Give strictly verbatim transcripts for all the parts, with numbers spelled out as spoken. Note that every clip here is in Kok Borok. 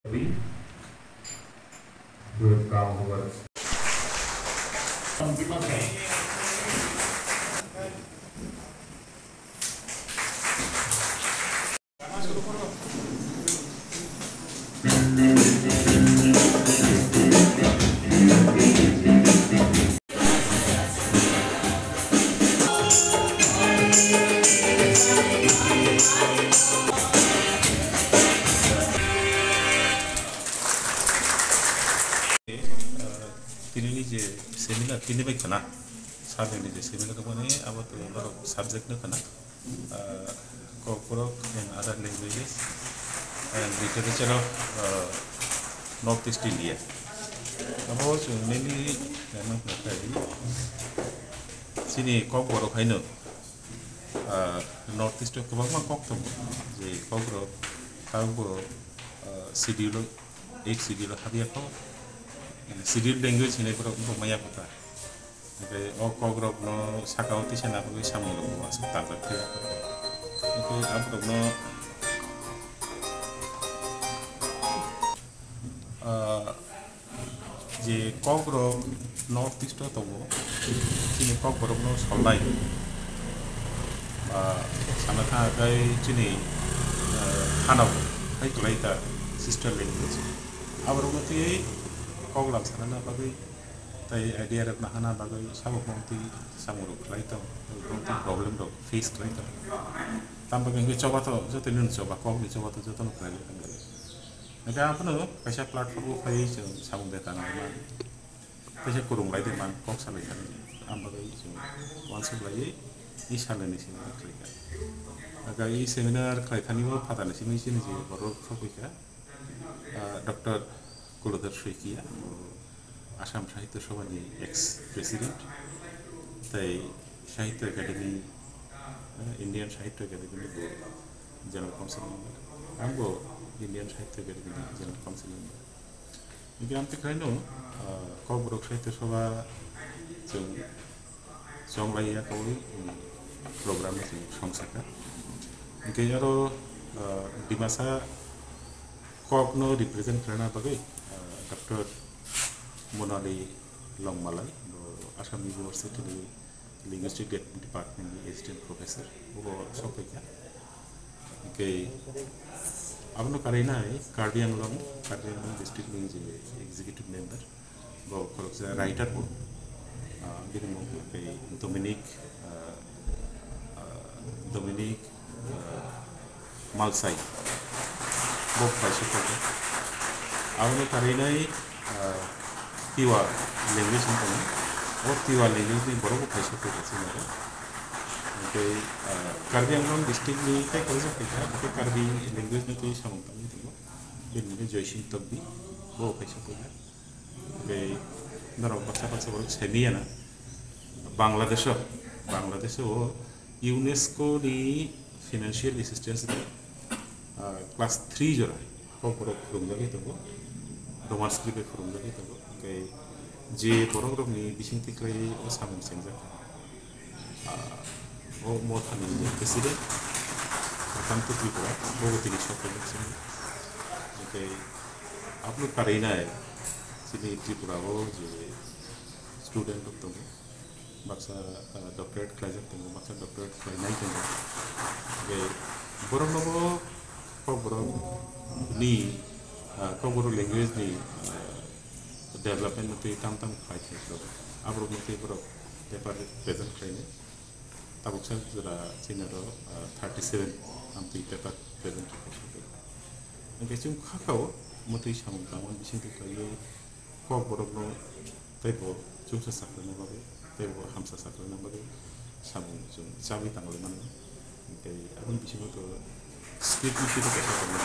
Good, come over. Tini ni je seminar, tini bai khana, sir ni je seminar mani abo to norok subject no khana. Ah, Kokborok and other languages and literature of, ah, North East India. Abo chwng mainly naima hwnkha khe chini Kokborok haino, ah, North East o kwbangma kok tongo, je Kokborok tabukbo, ah, schedule o, eighth schedule o habya kho, scheduled language hinwi borok wngkha maya kho ta. Hingke o kokrokno saka o tisa nabagwi samung rok bo aswk tangjak khe. Hingke aborokno, ah, je kokrok North East o tongo, chini kokborokno solnai, ah, sana thangkhe chini, ah, hanao hai kwlai ta sister language. Aborokno twiwi koklam sana bagwi tei idea rok nahana bagwi sabo bongtwi samung rok khlai tong, bongtwi problem rok face khlai tong. Tam bagwi hwnkhe choba to joto nini choba, kok ni choba to joto no khlai tong. Hwnkhe abono kaisa platform o phaiwi chwng samung de tang lai man, kaisa kwrwng lai de man, kok salai thani. Am bagwi chwng uansuk laiwi i salai ni simi khlai kha. Hwnkhe i seminar khlai thani o phatani simi chini je borok sokwi kha. Ah, Doctor Kulodhar Saikia, bo Assam Sahitya Sabha ni ex president, tei Sahitya Academy, ah, Indian Sahitya Academy ni bo General Council member, ang bo Indian Sahitya Academy ni General Council member. Hingke ang tikrai no, ah, Kokborok Sahitya Sabha chwng chonglai ya kaui, um, program no chwng song saka. Hingke aro, ah, Dimasa kok no represent khlaina bagwi, ah, Doctor Monali Longmalai, bo Assam University ni Linguistic De-, Department ni Assistant Professor, bo sokphaikha. Hingke abono karwi nai Karbi Anglong, Karbi Anglong district ni je executive member, bo khoroksa writer bo, ah, bini mung khe Dominic, ah, ah, Dominic, ah, Malsai, bo kaisa kotor. Abono karwi nai, ah, Tiwa language wngkha, o Tiwa language ni borok bo kaisa kotor se nai. Hingke, ah, Karbi Anglong district ni tei kaisa kaisa, hingke Karbi language no tei samung tangwi tongo. Bini mung khe Joysing Tokbi, bo kaisa kotor. Tei norok baksa baksa borok semiya na Bangladesh o, Bangladesh o UNESCO ni financial assistance rok, ah, class three jora kok borok phwrwngjagwi tongo, Roman script bai phwrwngjagwi tongo. Hingke je borok rokni bisingtwi khlai o samung chengjak. Ah, o Mothani president, Srikanto Tripura, bo tini sokphaijak sini. Hingke aboni karwi nai chini Tripura o je student rok tongo, baksa, ah, doctorate khlaijak tongo, baksa doctorate khlainai tongo. Hingke borok nogo Kokborok ni, ah, Kokborok language ni, ah, development no twi tam tam khlai thai borok. Aborok no twi borok paper present khlainai. Tabuk sa jora chini oro, ah, thirty seven amtwi paper present khe kha. Hingke chwng kha kha o, mwtwi samung tangmani bisingtwi khlaiwi Kokborokno teibo chuksa saklaina bagwi, teibo hamsa saklaina bagwi samung chwng chawi tanglaimani. Tei aboni bisingo to script issue to kaisa tongo.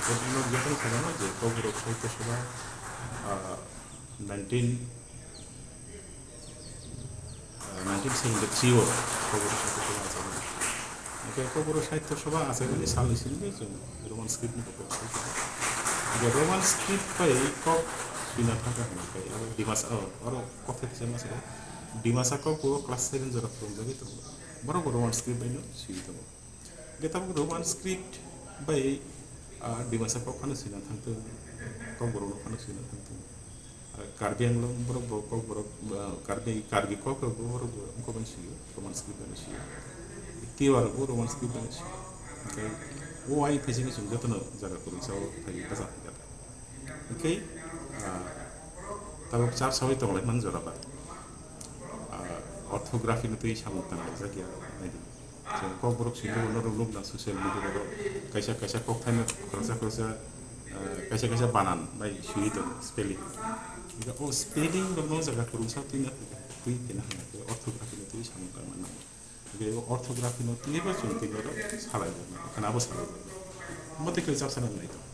Tei bini jotono khajama je Kokborok Sahitya Sabha, ah, nineteen, ah, nineteen seventy three o Kokborok Sahitya Sabha achaiwi. Hingke Kokborok Sahitya Sabha achaimani salni simi chwng Roman script ni kok. Hingke Roman script bai kok swina thangkha hwnwi khe abo Dimasa, oh, oro kok thai thai ma sabo. Dimasa kok bo class seven jora phwrwngjagwi tongo. Borok bo Roman script bai no swiwi tongo. Hingke tabuk Roman script bai Ah, Dimasa kok phano swina thangtong, Kokborok no phano swina thangtong. Ah, Karbi Anglong borok bo Kokborok, ah, Karbi, Karbi kok rok bo borok bo wngkha bai sio, Roman script bai sio. Tiwa rok bo Roman script bai sio. Hwnkhe o ai phaisingwi chwng jotono jaga kwrwngsa o phai bwsa kha. Hwnkhe, ah, tabuk chap sawi tonglaimani jora ba. Ah, orthography no twi samung tanglaijak ya, naidi. Chwng Kokborok sindi bono rwngnok na social media oro kaisa, kaisa kokthaino khoroksa, khoroksa, ah, kaisa, kaisa banan bai swi tongo, spelling. Hwnkhe o spelling rokno o jaga kwrwngsa twi na, twi khe na hwnba khe orthography no twi samung tangma nango. Hwnkhe o orthography no twibo chwng tini oro salai rwma, khwnabo salai rwma. Omo tei khe chapsa nang nai tong.